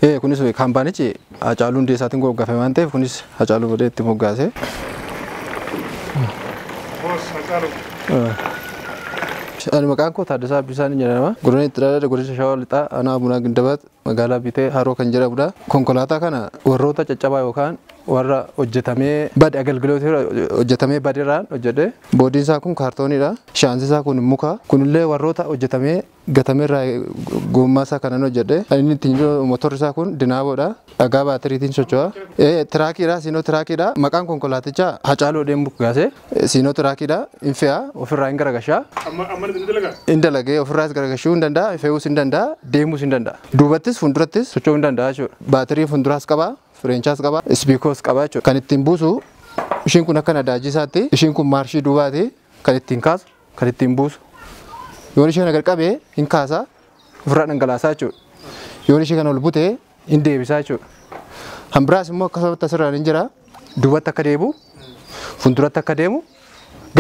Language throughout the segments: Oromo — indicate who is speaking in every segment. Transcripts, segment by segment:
Speaker 1: Kunis kaampaanichi Hacaaluu Hundeessaatiin moggaafame waan ta'eef kunis Hacaaluu godhee itti moggaase. Ani maqaan koo Taaddasaa Abdiisaa ni jedhama. Godina itti dhaladhe godina Shawaa Lixaa aanaa Abuunaa Gindabat magaalaa Bitee Haroo kan jedhamudha. Konkolaataa kana warroota caccabaa yookaan warra hojjetamee bade agalgiloota hojjetamee badeerraan hojjedhe. Boodiin isaa kun kaartooniidha. Shaansi isaa kun muka. Kunillee warroota hojjetamee gatameerraa gommaa isaa kanan hojjedhe. Inni ittiin jiru motorri isaa kun dinaaboodha. Dhagaa baatiriitiin socho'a. Tiraakiidha. Siinoo tiraakiidha. Maqaan konkolaatichaa Hacaaluu Odeen Bukkaase. Siinoo tiraakiidha. Hin fe'a. Ofirraa hin garagashaa. Hin dalagee ofirraas garagashuu hin danda'a. Fe'uus hin danda'a. Deemuus hin danda'a. Duubattis fuuldurattis socho'uu hin danda'a jechuudha. Baatirii fuulduraas qaba. Fireenchaas qaba. Ispiikoos qaba jechuudha. Kan ittiin buusu ishiin kun akka nadaajii isaatti. Ishiin kun maarshii duubaati. Kan ittiin kaasu, kan ittiin buusu. Yoon ishee kana gad qabee hin kaasa, ofirraa dhangalaasaa jechuudha. Yoon ishee kana ol butee hin deebisaa jechuudha. Hambiraas immoo akkasumatti asirraan hin jira. Duubatti akka deebi'u, fuulduratti akka deemu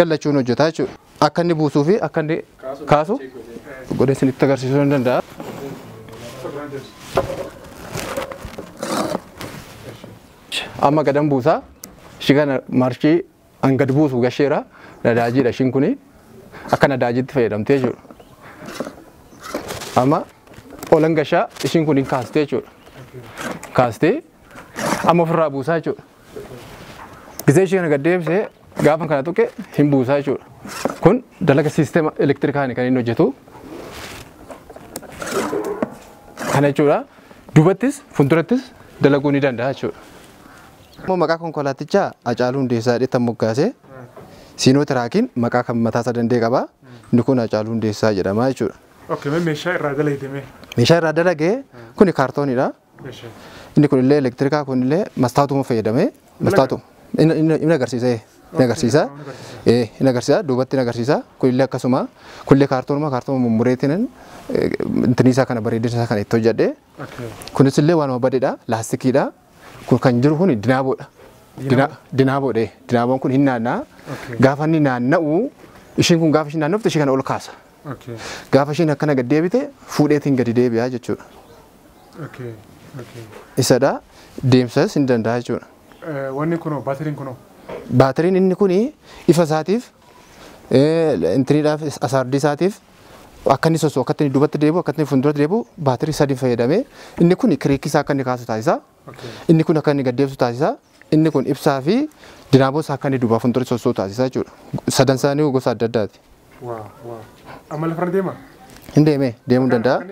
Speaker 1: gallachuun hojjeta jechuudha. Akka inni buusuu fi akka inni kaasu godhee isinitti agarsiisuu hin danda'a. Amma gadan buusaa, ishii kana maarshii hanga buusu gasheera nadaajiidha ishiin kuni. Akka nadaajiitti fayyadamtee jechuudha. Amma olan gashaa ishiin kun hin kaastee jechuudha. Kaastee amma ofirraa buusaa jechuudha. Gisee ishii kana gad deebisee gaafa kana tuqe hin buusaa jechuudha. Kun dalaga siisteema elektirikaani kan inni hojjetu. Kana jechuudha. Duubattis fuuldurattis dalaguu ni danda'a jechuudha. Maqaa konkolaatichaa Hacaaluu Hundeessaa jedhee moggaase. Siinoo tiraakiin maqaa kan mataa isaa danda'e qaba. Inni kun Hacaaluu Hundeessaa jedhama jechuudha.
Speaker 2: Okay, meeshaa irraa dalagee
Speaker 1: Meeshaa irraa dalagee kuni kaartooniidha. Inni kunillee elektirikaa kunillee mastaatuma fayyadamee mastaatuma inni agarsiisa. Inni agarsiisa. Inni agarsiisa duubatti inni agarsiisa. Kunillee akkasuma kunillee kaartoonuma kaartoonuma mummureetiin intinii isaa kana bareedina isaa kana itti hojjedhe. Kunis illee waanuma badeedha laastikiidha. Kun kan jiru kun dinaaboodha. Dinaaboodha. Dinaaboon kun hin naanna'a. Gaafa inni naanna'u ishiin kun gaafa ishiin naannofte ishii kana ol kaasa. Gaafa ishiin akkana gad deebite fuudheetiin gadi deebi'a jechuudha. Isadha deemsas hin danda'a jechuudha.
Speaker 2: Wanni kunoo baatiriin kunoo?
Speaker 1: Baatiriin inni kuni ifa isaatiif intiniidhaaf asaardii isaatiif akka inni sosoo akka inni duubatti deebi'u akka inni fuulduratti deebi'u baatirii sadii fayyadamee inni kun kiriikii isaa akka inni kaasu taasisa. Inni kun akka inni gad deebisu taasisa. Inni kun ibsaa fi dinaaboo isaa akka inni duubaa fuulduratti sosoo taasisa jechuudha. Sadan isaanii gosa adda addaati.
Speaker 2: Amma lafarra deema?
Speaker 1: Hin deemee deemuu danda'a.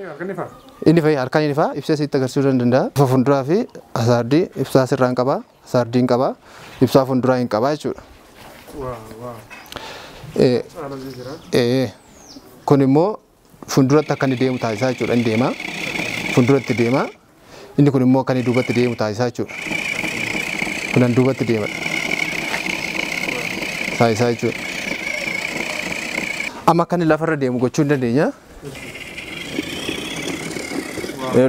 Speaker 1: Inni fa'i harkaan inni fa'a ibsa isitti agarsiisuu danda'a. Ifa fuulduraa fi asaardii ibsaa sirraa hin qaba. Asaardii hin qaba. Ibsaa fuulduraa hin qaba jechuudha. Kun immoo fuulduratti akka inni deemu taasisaa jechuudha. Inni deema. Fuulduratti deema. Inni kun immoo akka inni duubatti deemu taasisaa jechuudha. Kunan duubatti deema. Taasisaa jechuudha. Amma akka inni lafarra deemu gochuu hin dandeenya.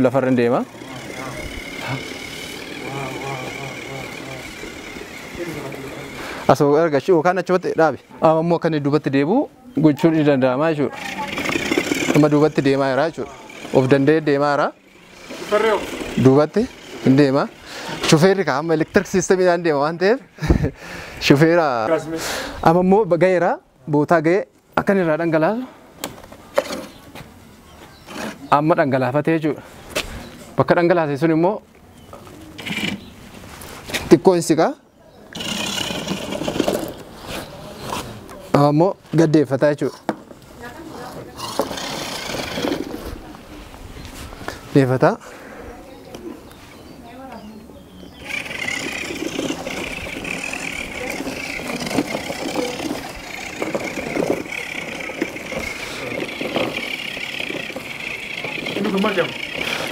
Speaker 1: Lafarra hin deema. Asoo argachuu yookaan achumatti dhaabi. Amma immoo akka inni duubatti deebi'u gochuun ni danda'ama jechuudha. Amma duubatti deemaa jira jechuudha. Of danda'ee deemaa jira. Duubatti hin deema. Shufeerri kaa amma elektirik siistemiidhaan deema waan ta'eef shufeera. Amma immoo ga'eera bootaa ga'ee akka inni irraa dhangalaasu amma dhangalaafatee jechuudha. Bakka dhangalaase sun immoo xiqqoo hin siqaa. Amma immoo gaddeeffataa jechuudha. Deeffataa.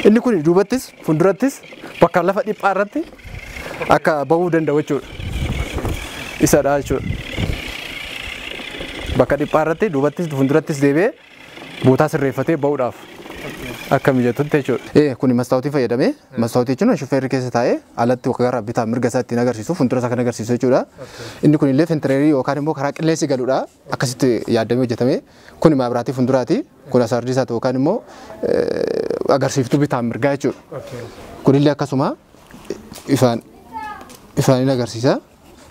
Speaker 1: Inni kun duubattis fuuldurattis bakka lafa dhiphaa irratti akka bahuu danda'u jechuudha. Isadha jechuudha. Bakka dhiphaa irratti duubattis fuuldurattis deebi'ee bootaa sirreeffatee bahuudhaaf. Akka mijatutti jechuudha. Kun mastaawwatii fayyadamee, mastaawwatii jechuun shufeerri keessa taa'ee alatti gara bitaa mirga isaa ittiin agarsiisu, fuuldura isaa kan agarsiisu jechuudha. Inni kun illee fentireerii yookaan immoo karaa qilleensi galudha. Akkasitti yaadamee hojjetame. Kun maabiraatii fuulduraati. Kun asaardii isaati yookaan immoo agarsiiftuu bitaa mirgaa jechuudha. Kun illee akkasuma ifaan ifaan agarsiisa.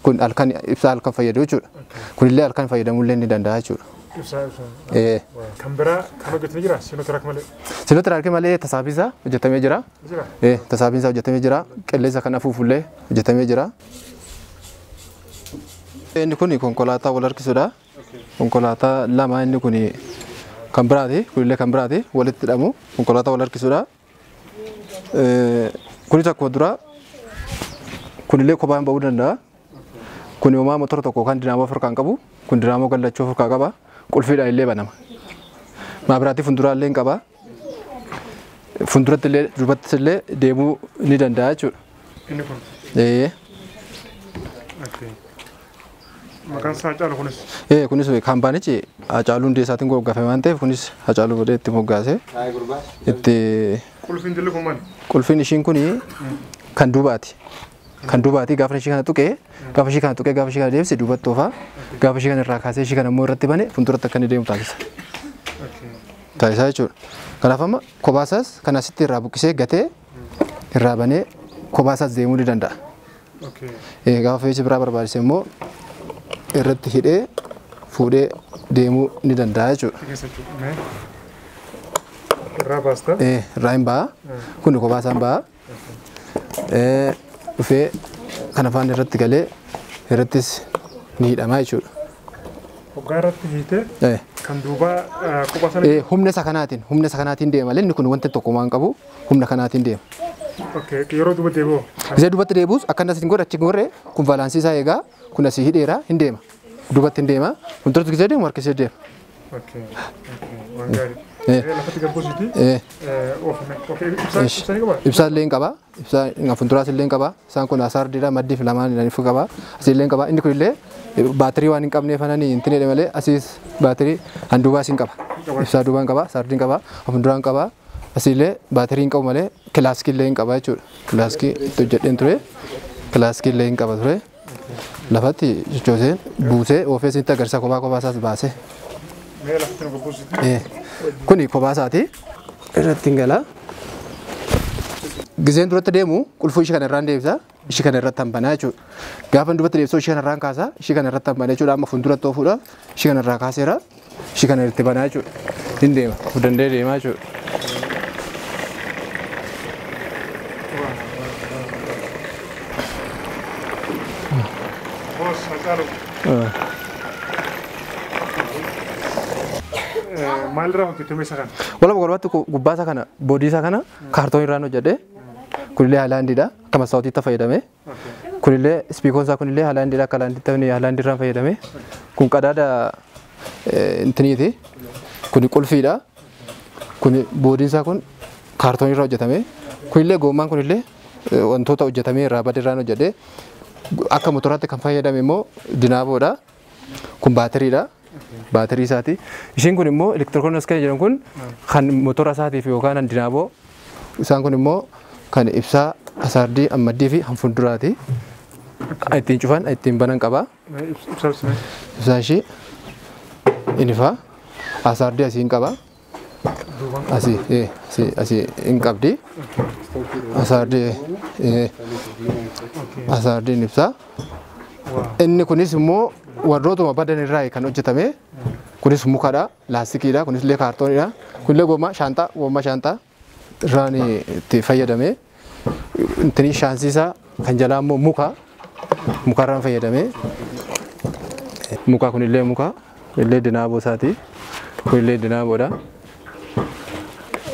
Speaker 1: Kun halkan ibsaa halkan fayyadu jechuudha. Kun illee halkan fayyadamuu illee ni danda'a jechuudha.
Speaker 2: Ibsaa ibsaa. Kan biraa kan hojjetame jira Sinotruk malee.
Speaker 1: Sinotruk malee tasaabiinsaa hojjetamee jira. Tasaabiinsaa hojjetamee jira. Qilleensa kan afuufullee hojjetamee jira. Inni kun konkolaataa wal harkisudha. Konkolaataa lama inni kun kan biraati. Kunillee kan biraati. Walitti hidhamu konkolaataa wal harkisudha. Kunis akkuma duraa kunillee kophaan ba'uu danda'a. Kun homaa motora tokko yookaan dinaammoo afur kan qabu. Kun dinaammoo gallachuu afur kan qaba. Qulfiidhaan illee banama. Maabiraatii fuulduraa illee hin qaba. Fuulduratti illee duubatti illee deemuu ni danda'a jechuudha.
Speaker 2: Inni kun? Maqaan isaa Hacaaluu kunis?
Speaker 1: Kunis kaampaanichi Hacaaluu Hundeessaatiin moggaafame waan ta'eef kunis Hacaaluu godhee itti moggaase. Itti
Speaker 2: Qulfiin jalli kun maali?
Speaker 1: Qulfiin ishiin kun kan duubaati. Kan duubaati gaafa ishii kana tuqee, gaafa ishii kana tuqee, gaafa ishii kana deebise duubatti oofaa, gaafa ishii kana irraa kaasee ishii kana immoo irratti bane fuulduratti akka inni deemu taasisa. Taasisaa jechuudha. Kanaaf amma kophaasaas kan asitti irraa buqqisee gatee irraa banee kophaasaas deemuu ni danda'a. Gaafa fe'isa biraa barbaachise immoo irratti hidhee fuudhee deemuu ni danda'a jechuudha.
Speaker 2: Irraa baasta?
Speaker 1: Irraa hin ba'a. Kun kophaasaan ba'a. Dhufee kan afaan irratti galee irrattis ni hidhama jechuudha.
Speaker 2: Hoggaa irratti hiitee kan duubaa kophaa sana?
Speaker 1: Humna isa kanaatiin deema malee inni kun wanta tokko waan qabu humna kanaatiin deema.
Speaker 2: Yeroo duuba deebi'u?
Speaker 1: Isa duubatti deebi'us akka inni asiin godhe achi gorree kun baalaansii isaa eegaa kun asii hidheera hin deema. Duubatti hin deema. Fuulduratti gisee deemu harkisee deema.
Speaker 2: Waan gaarii. Lafatti gabbuusiiti. Oofame. Ibsaa ni qabaa?
Speaker 1: Ibsaa illee hin qaba. Ibsaa fuulduraas illee hin qaba. Isaan kun asaardiidha maddii fi lamaan illee qaba. Asii illee hin qaba. Inni kun illee baatirii waan hin qabneef anani hin tinedhe malee asiis baatirii handuubaas hin qaba. Ibsaa duubaa hin qaba. Asaardii hin qaba. Fuulduraan qaba. Asii illee baatirii hin qabu malee kilaaskii illee hin qaba jechuudha. Kilaaskii itti hojjedheen ture. Kilaaskii illee hin qaba ture. Lafatti sochooseen buusee oofee isinitti agarsiisa kophaa kophaa isaas baasee. Kuni kophaa isaati. Irratti hin gala. Gizeen duratti deemu qulfuu ishee kana irraan deebisa. Ishee kana irratti hambanaa jechuudha. Gaafa duratti deebisuu ishee kana irraan kaasa. Ishee kana irratti hambanaa jechuudha. Amma fuulduratti oofuudhaaf ishee kana irraa kaaseera. Ishee kana irratti banaa jechuudha. Hin deema. Of danda'ee deemaa jechuudha.
Speaker 2: Maalirraa hojjetame isa kana?
Speaker 1: Walumaa galatti gubbaa isaa kana boodii isaa kana kaartoonii irraan hojjedhe. Kunillee Haayilaandiidha. Akka mastaawwatiitti fayyadame. Kunillee ispiikoon isaa kunillee Haayilaandiidha. Akka Haayilaandii irraan fayyadame. Kun qadaada intiniiti. Kuni qulfiidha. Kuni boodiin isaa kun kaartoonii irraa hojjetame. Kunillee goommaan kunillee wantoota hojjetamee irraa bade irraan hojjedhe. Akka motoraatti kan fayyadame immoo dinaaboodha. Kun baatiriidha. Baatirii isaati. Ishiin kun immoo elektirooniks kan jedhamu kun kan motora isaatiif yookaan kan dinaaboo. Isaan kun immoo kan ibsaa asaardii ammaddii fi hanfuulduraati. Ittiin cufan ittiin banan qaba. Ibsaan ishii inifaa asaardii asii hin qaba. Asii asii hin qabdi. Asaardiin ibsaa. Inni kunis immoo warrootuma badan irraa kan hojjetame. Kunis mukadha, laastikiidha, kunis illee kaartooniidha. Kunillee gommaa shaantaa, gommaa shaantaa irraan itti fayyadame. Intini shaansii isaa kan jalaa immoo muka, mukarraan fayyadame. Muka kunillee muka, illee dinaaboo isaati. Kunillee dinaaboodha.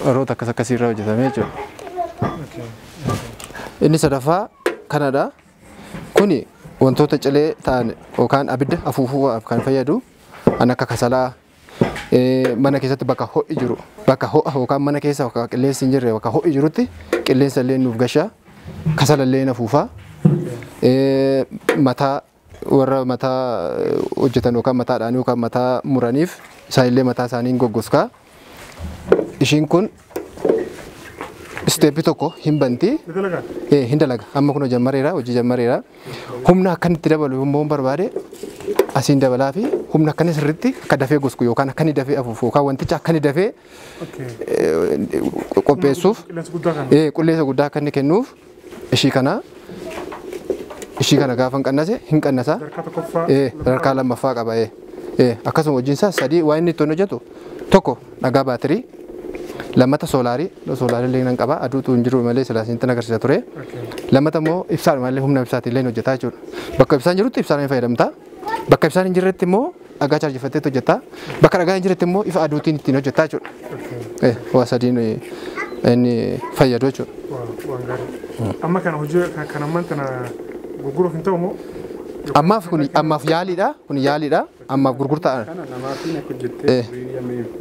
Speaker 1: Warroota akkas akkasii irraa hojjetame jechuudha. Inni sadaffaa kanadha. Kuni wantoota cilee ta'an yookaan abidda afuufuudhaaf kan fayyadu kan akka kasalaa mana keessatti bakka ho'i jiru bakka ho'a yookaan mana keessa bakka qilleensi hin jirre bakka ho'i jirutti qilleensa illee nuuf gasha kasala illee afuufaa mataa warra mataa hojjetan yookaan mataadhaan yookaan mataa muraniif isaan illee mataa isaanii goggoskaa. Ishiin kun Isteeppii tokko hin banti. Hin dalaga. Amma kun jammareera, hojii jammareera. Humna akka inni itti dabalu immoo barbaade asiin dabalaa fi humna akka inni sirriitti akka dafee gosku yookaan akka inni dafee afuufu yookaan wanticha akka inni dafee qopheessuuf qilleensa guddaa akka inni kennuuf ishii kana gaafa hin qannase hin qannasa. Sadarkaa lammaffaa qaba. Akkasuma hojiin isaa sadii waan inni ittiin hojjetu tokko dhagaa baatirii, lammata soolaarii, soolaarii illee nan qaba, aduutu hin jiru malee silaa isinitti agarsiisa ture. Lammata immoo ibsaadhuma illee humna ibsaatiin illee hojjetaa jechuudha. Bakka ibsaan jirutti ibsaan fayyadamta. Bakka ibsaan hin jirretti immoo dhagaa chaarjifatteetu hojjeta. Bakka dhagaa hin jirretti immoo ifa aduutiin ittiin hojjetaa jechuudha. Waa sadiin inni fayyadu jechuudha.
Speaker 2: Waan gaarii. Amma kana hojii kan ammaan tana gurguruuf hin ta'u moo?
Speaker 1: Ammaaf kun ammaaf yaaliidha. Kun yaaliidha. Ammaaf gurgurtaa.
Speaker 3: Kana namaaf akka hojjettee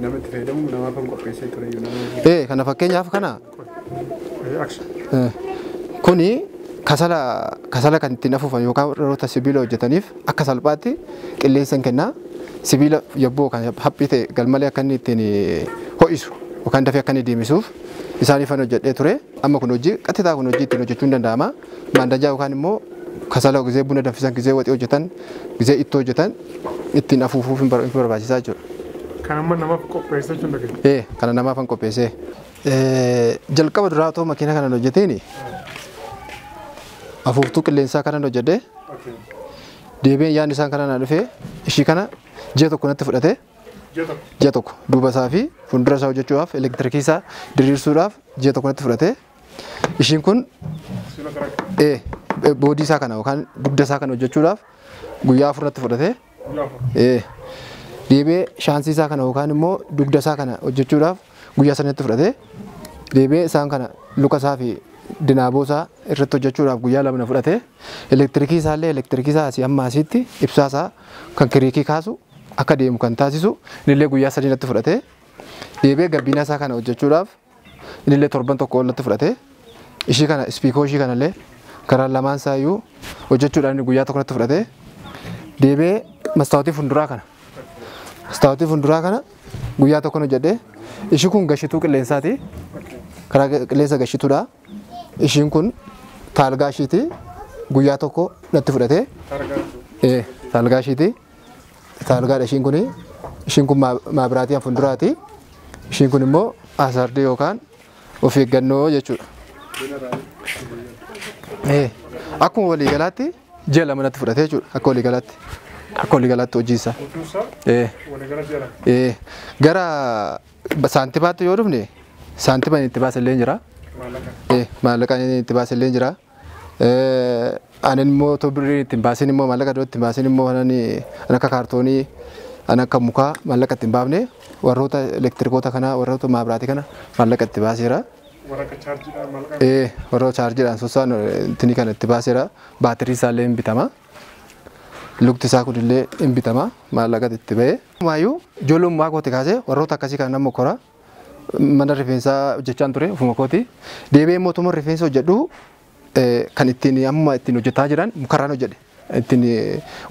Speaker 3: namatti fayyadamu namaaf kan qopheessee ture.
Speaker 1: Kana fakkeenyaaf kana. Kuni kasala kan ittiin afuufan yookaan warroota sibiila hojjetaniif akka salphaatti qilleensa hin kenna. Sibiila yabboo kan haphii ta'e galmalee akka inni ittiin ho'isu yookaan dafee akka inni deemisuuf isaaniif kan hojjedhee ture. Amma kun hojii qaxxitaa kun hojii ittiin hojjechuun danda'ama. Maandajaa yookaan immoo kasala gisee buna danfisan, gisee waxii hojjetan, gisee ittoo hojjetan ittiin afuufuuf hin barbaachisaa jechuudha.
Speaker 2: Kan amma namaaf qopheessee jechuun dhageenya?
Speaker 1: Kana namaaf kan qopheessee. Jalqaba duraa otoo makiina kanan hojjeteeni afuuftuu qilleensaa kanan hojjedhe deebiin yaadni isaan kana na dhufee ishii kana ji'a tokko natti fudhate. Ji'a tokko duuba isaa fi fuuldura isaa hojjechuudhaaf elektirikii isaa diriirsuudhaaf ji'a tokko natti fudhate. Ishiin kun boodii isaa kana yookaan dugda isaa kana hojjechuudhaaf guyyaa 4 natti fudhate. Deebi'ee shaansii isaa kana yookaan immoo dugda isaa kana hojjechuudhaaf guyyaa 3 natti fudhate. Deebi'ee isaan kana luka isaa fi dinaaboo isaa irratti hojjechuudhaaf guyyaa 2 na fudhate. Elektirikii isaallee elektirikii isaa asii amma asitti ibsaa isaa kan kiriikii kaasu akka deemu kan taasisu innillee guyyaa 3 natti fudhate. Deebi'ee gabbina isaa kana hojjechuudhaaf innillee torban tokko ol natti fudhate. Ishii kana ispiikoo ishii kanallee karaa lamaan isaayyuu hojjechuudhaan inni guyyaa tokko natti fudhate. Deebi'ee mastaawotii fuulduraa kana. Mastaawotii fuulduraa kana guyyaa tokko hojjedhe. Ishii kun gashituu qilleensaati. Karaa qilleensa gashituudha. Ishiin kun taalgaa ishiiti. Guyyaa tokko natti fudhate. Taalgaa ishiiti. Taalgaadha ishiin kuni. Ishiin kun maabiraatii fuulduraati. Ishiin kun immoo asardii yookaan of eeggannoo jechuudha. Akkuma waliigalaatti ji'a 2 natti fudhate jechuudha. Akka waliigalaatti. Akka waliigalaatti hojii isaa. Gara saantibaatti yoo dhufne saantiba inni itti baase illee jira. Maallaqa inni itti baase illee jira. Ani immoo otoo birrii itti hin baasin immoo maallaqa iddoo itti hin baasin immoo an akka kaartoonii an akka mukaa maallaqa itti hin baafne warroota elektirikoota kana warroota maabiraatii kana maallaqa itti baaseera. Warra chaarjiidhaan sossaan ittiin kana itti baaseera. Baatirii isaallee hin bitama. Lukti isaa kunillee hin bitama. Maallaqa itti ba'e. Maayyuu ijoollummaa kooti kaasee warroota akkasii kana nama kora mana rifeensaa hojjechaan ture ofuma kooti. Deebi'ee immoo otuma rifeensa hojjedhu kan ittiin amma ittiin hojjetaa jiran mukarraan hojjedhe. Ittiin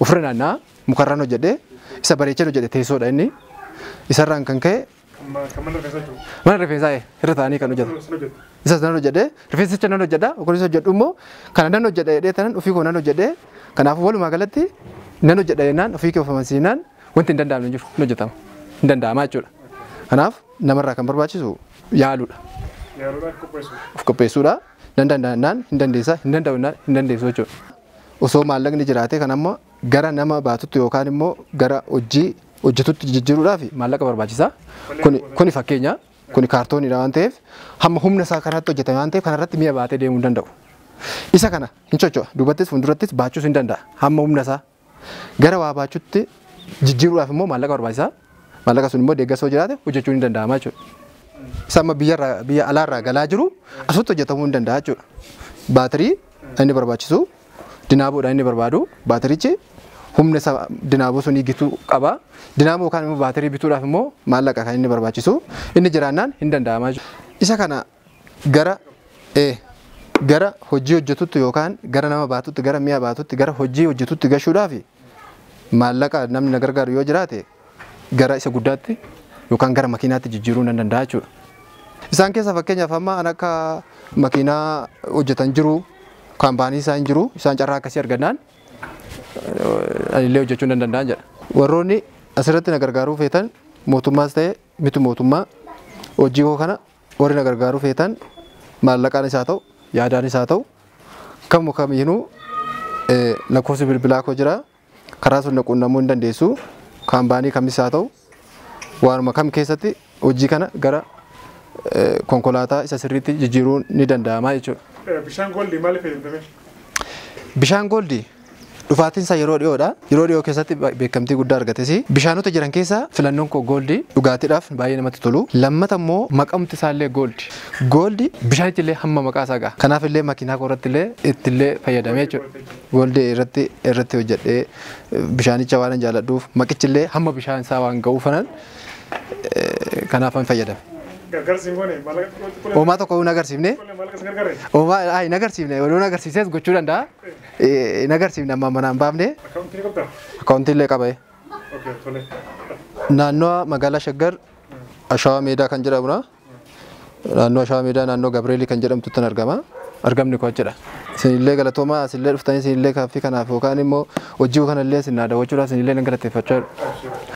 Speaker 1: ofirra naanna'aa mukarraan hojjedhe. Isa bareechee hojjedhe teessoodha inni. Isarraan kan ka'e mana rifeensaa irra taa'anii kan hojjetan. Isas nan hojjedhe, rifeensicha nan hojjedha, ogeessa hojjedhu immoo kana nan hojjedha jedhee tanan ofii koo nan hojjedhe. Kanaafuu walumaa galatti nan hojjedha jennaan ofii kee of amansiisnaan wanti hin danda'amne hin jiru, hin hojjetama. Hin danda'ama jechuudha. Kanaaf namarraa kan barbaachisu yaaluudha. Of qopheessuudha. Nan danda'annaan hin dandeessa, hin danda'unnaan hin dandeessu jechuudha. Osoo maallaqni jiraate kan amma gara nama baatutti yookaan immoo gara hojii hojjetutti jijjiiruudhaaf maallaqa barbaachisa. Kuni fakkeenya, kuni kaartooniidha waan ta'eef hamma humna isaa kanatti hojjetame waan ta'eef kanarratti mi'a baatee deemuu hin danda'u. Isa kana hin socho'a. Duubattis fuuldurattis baachuus hin danda'a. Hamma humna isaa gara waa baachutti jijjiiruudhaaf immoo maallaqa barbaachisa. Maallaqa sun immoo deeggarsa yoo jiraate hojjechuun hin danda'ama jechuudha. Isa amma biyya alaarraa galaa jiru asitti hojjetamuu hin danda'a jechuudha. Baatirii inni barbaachisu dinaaboodha inni barbaadu baatirichi humna isa dinaaboo sunii gituu qaba. Dinaaboo yookaan immoo baatirii bituudhaaf immoo maallaqa kan inni barbaachisu inni jiraannaan hin danda'ama jechuudha. Isa kana gara hojii hojjetutti yookaan gara nama baatutti gara mi'a baatutti gara hojii hojjetutti gashuudhaaf maallaqa namni na gargaaru yoo jiraate gara isa guddaatti yookaan gara makiinaatti jijjiiruu nan danda'a jechuudha. Isaan keessa fakkeenyaaf amma an akka makiinaa hojjetan jiru, kaampaanii isaan jiru, isaan carraa akkasii argannaan anillee hojjechuu nan danda'an jedha. Warroonni asirratti na gargaaruu feetan mootummaas ta'e miti mootummaa hojii koo kana warri na gargaaruu feetan maallaqaanis haa ta'u yaadaanis haa ta'u kamuu kamiinuu lakkoofsi bilbilaa koo jira karaa sun na quunnamuu hin dandeessu kaampaanii kamis haa ta'u waanuma kam keessatti hojii kana gara konkolaataa isa sirriitti jijjiiruun ni danda'ama jechuudha.
Speaker 2: Bishaan gooldii maaliif fayyadamtame?
Speaker 1: Bishaan gooldii dhufaatiin isaa yeroo dhiyoodha. Yeroo dhiyoo keessatti beekamtii guddaa argates. Bishaanota jiran keessaa filannoon koo gooldii dhugaatiidhaaf baay'ee namatti tolu. Lammata immoo maqamti isaallee gooldi. Gooldi bishaanichi illee hamma maqaa isaa gaha. Kanaaf illee makiinaa koo irratti illee itti illee fayyadamee jechuudha. Gooldii irratti hojjedhee bishaanicha waan jaalladhuuf maqichi illee hamma bishaan isaa waan ga'uuf kanaaf fayyadame.
Speaker 2: Gargaarsi hin goone maallaqa
Speaker 1: Homaa tokko hin agarsiifne.
Speaker 2: Maallaqa si gargaare?
Speaker 1: Homaa hin agarsiifne. Oduun agarsiisees gochuu danda'a. Hin agarsiifne amma manaan baafne.
Speaker 2: Akkaawuntii ni qabdaa?
Speaker 1: Akkaawuntii illee qaba.
Speaker 2: Okay, tole.
Speaker 1: Naannoo magaalaa Shaggar Ashawaa Meedaa kan jedhamudha. Naannoo Ashawaa Meedaa naannoo Gabreelii kan jedhamtutti argama. Argamni koo achidha. Isinillee galatoomaa asillee dhuftanii isinillee kaaffii kanaaf yookaan immoo hojii kanallee isin daawwachuudhaaf isinillee nan galateeffachaa.